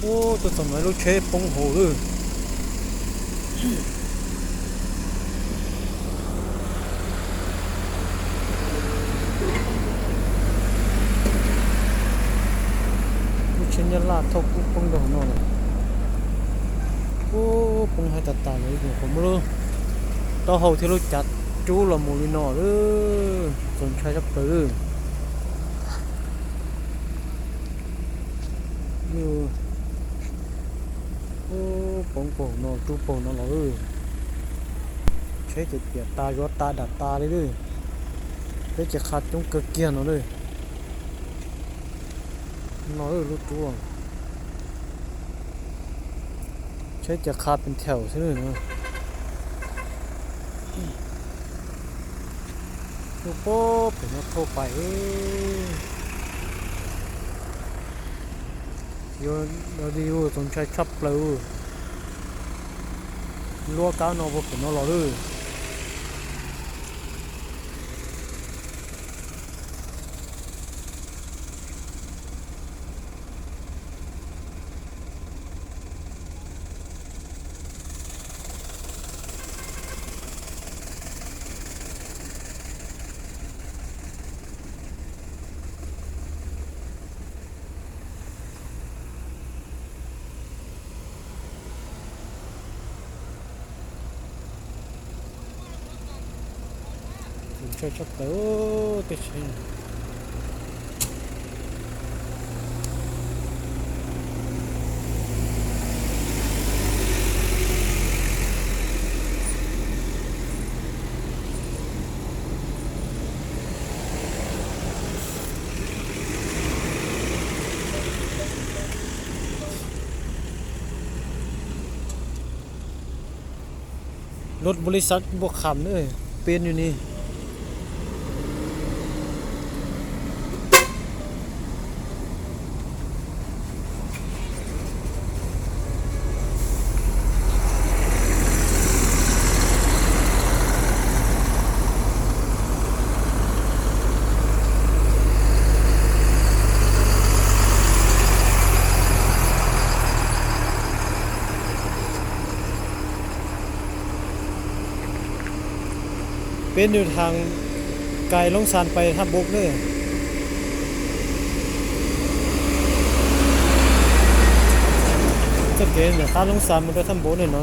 Ub, tuaj txog no lub tsheb poob hauv lawm. Lub tsheb Nyab Laj thauj kub poob rau hauv no lawm. Ub, poob heev tas tas li, nyuam qhuav muab lub taub hau thiab lub cav rub los mus li no lawm, txaus ntshai tshaj plaws lawm. Ub, poob puag no rub puag no los lawm. Tsheb ces piam tas zuav tas dam tas li lawm. Peb ces qha coob kawg kiag no lawm. No lub rub, tsheb ces qha pes thawm xwb lawm no. Lub pob pem no thauj pais, yuav li txaus ntshai tshaj plaws. Luab kab no puag pem no los lawm. Ntshai tshaj plaws tej tsheb. Lub npau li xav npau kham na, peb nws ni. Peb nws thaj Kais Loob Xas pais thaj Npaum ne. Txoj kev ntawm qab Loob Xas mus rau thaj Npaum ne no.